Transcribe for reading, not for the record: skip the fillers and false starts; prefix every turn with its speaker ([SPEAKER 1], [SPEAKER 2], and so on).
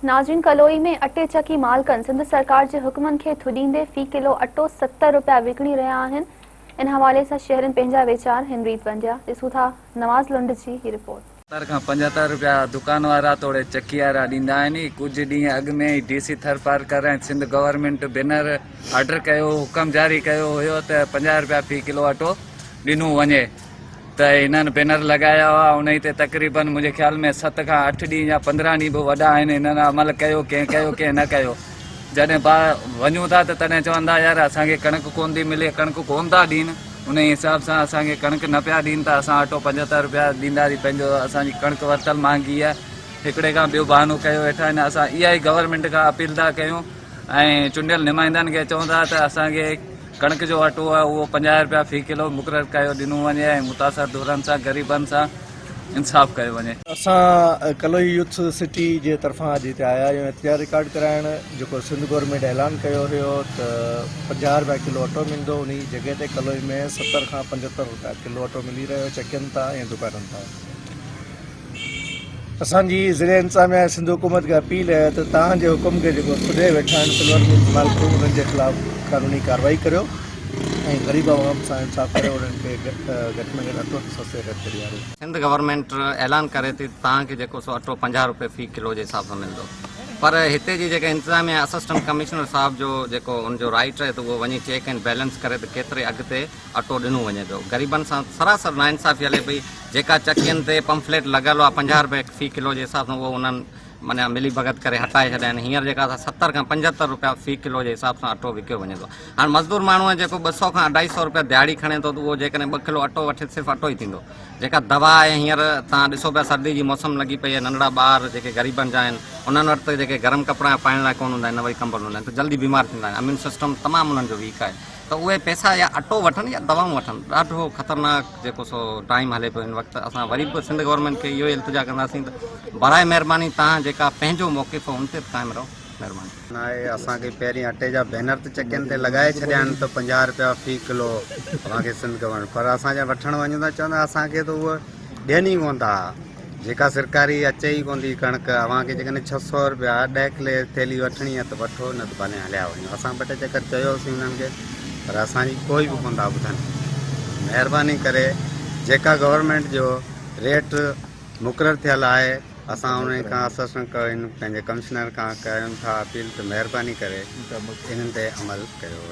[SPEAKER 1] ناظرين ڪلوئي ۾ اٽي چڪي مالڪن سنڌ سرڪار جي حڪمن کي ٿڏيندي في ڪلو اٽو 70 رپيا وڪڻي رهيا آهن ان حوالي سان شهرين پنهنجا ويچار هن ريت ونڊيا ڏسون ٿا نواز لنڊ جي هي رپورٽ.
[SPEAKER 2] 70 کان 75 رپيا دڪان وارا توڙي چڪي وارا ڏيندا آهن ڪجهه ڏينهن اڳ ۾ ئي D C Tharparkar ۽ Sindh government banner order ڪيو حڪم جاري ڪيو هيو ته 50 رپيا في ڪلو اٽو ڏنو وڃي ته هنن بينر لڳايا هئا انهي تي تقريبن منهنجي خيال ۾ ست کان اٺ ڏينهن يا 15 ڏينهن به وڏا آهن هنن عمل ڪيو ڪنهن ڪيو ڪنهن نه ڪيو جڏهن با وڃون ٿا ته تڏهن چون ٿا يار اسان کي ڪڻڪ ڪون ٿي ملي ڪڻڪ ڪون ٿا ڏين انهي حساب سان اسان کي ڪڻڪ نه پيا ڏين ته اسان اٽو 75 روپيا ڏينداسين پنهنجو اسان جي ڪڻڪ ورتل مهانگي آهي هڪڙي کان ٻيو بهانو ڪيو ويٺا آهن اسان اها ئي گورنمينٽ کان اپيل ٿا ڪيون ۽ چونڊيل نمائندن کي چون ٿا ته اسان کي ڪڻڪ جو اٽو آهي اهو 50 رپيا في ڪلو مقرر ڪيو ڏنو وڃي ۽ متاثر ڌرن سان غريبن سان انصاف ڪيو وڃي.
[SPEAKER 3] اسان ڪلوئي يوٿ سٽي جي طرفان اڄ هتي آيا آهيون احتجاج رڪارڊ ڪرائڻ جيڪو سنڌ گورنمينٽ اعلان ڪيو هيو ته 50 رپيا ڪلو اٽو ملندو انهي جڳهه تي ڪلوئي ۾ 70 کان 75 رپيا ڪلو اٽو ملي رهيو چڪين تان ۽ دڪانن تان. اسان جي ضلعي انتظاميا ۽ سنڌ حڪومت کي اپيل آهي ته توهان جي حڪم کي جيڪو ٿڏي ويٺا آهن سلور ملز مالڪ انهن جي خلاف قانوني ڪارروائي ڪريو ۽ غريب عوام سان انصاف ڪريو انهن کي گهٽ ۾ گهٽ اٽو ته سستي ريٽ تي ڏياريو.
[SPEAKER 4] سنڌ گورنمينٽ اعلان ڪري ٿي ته توهان کي جيڪو سو اٽو 50 روپيه في ڪلو جي حساب سان ملندو پر هتي جي جيڪا انتظاميا اسسٽنٽ ڪمشنر صاحب جو جيڪو ان جو رائيٽ آهي ته اهو وڃي چيڪ اينڊ بيلنس ڪري ته ڪيتري اگهه تي اٽو ڏنو وڃي پيو غريبن سان سراسر ناانصافي هلي پئي جيڪا چڪين تي پمفليٽ لڳل هئا 50 روپيه في ڪلو جي حساب سان اهو انهن معنيٰ ملي ڀڳت ڪري هٽائي ڇڏيا آهن هينئر جيڪا 70 کان 75 روپيا في ڪلو جي حساب سان اٽو وڪيو وڃي ٿو هاڻ مزدور ماڻهو جيڪو 200 کان 250 روپيا دهاڙي کڻي ٿو ته اهو جيڪڏهن 2 ڪلو اٽو وٺي صرف اٽو ئي ٿيندو جيڪا دوا آهي هينئر توهان ڏسو پيا سردي جي موسم لڳي پئي آهي ننڍڙا ٻار جيڪي غريبن جا آهن انهن وٽ ته جيڪي گرم ڪپڙا پائڻ لاء ڪونه هوندا آهن نه وري ڪمبل هوندا آهن ته جلدي بيمار ٿيندا آهن اميون سسٽم تمام انهن جو ويڪ آهي ته اهي پئسا يا اٽو وٺن يا دوائون وٺن ڏاڍو خطرناڪ جيڪو سو ٽائيم هلي پيو هن وقت اسان وري به سنڌ گورنمينٽ کي اهو ئي التجا ڪنداسين ته براء مهرباني تهان جيڪا پنهنجو موقف ان تي به قائم رهو مهرباني.
[SPEAKER 5] ناهي اسان کي پهرين اٽي جا بينر ته چڪين تي لڳائي ڇڏيا آهن ته 50 رپيا في ڪلو اوهان کي سنڌ گورنمينٽ پر اسان جا وٺڻ وڃون ٿا چون ٿا اسان کي ته اهو ڏين ئي ڪونه ٿا جيڪا سرڪاري اچي ئي ڪونه ٿي ڪڻڪ اوهان کي جيڪڏهن 600 رپيا 10 ڪلي جي ٿيلهي وٺڻي آهي ته وٺو نه ته ڀلي هليا وڃو اسان ٻه ٽي چڪر چيوسين انهن کي پر اسان جي ڪوئي به ڪونه ٿا ٻڌن مهرباني ڪري جيڪا گورنمينٽ جو ريٽ مقرر ٿيل آهي اسان انهن کان اسسٽنٽ پنهنجي ڪمشنر کان ڪيون ٿا اپيل ته مهرباني ڪري انهن تي عمل ڪيو وڃي.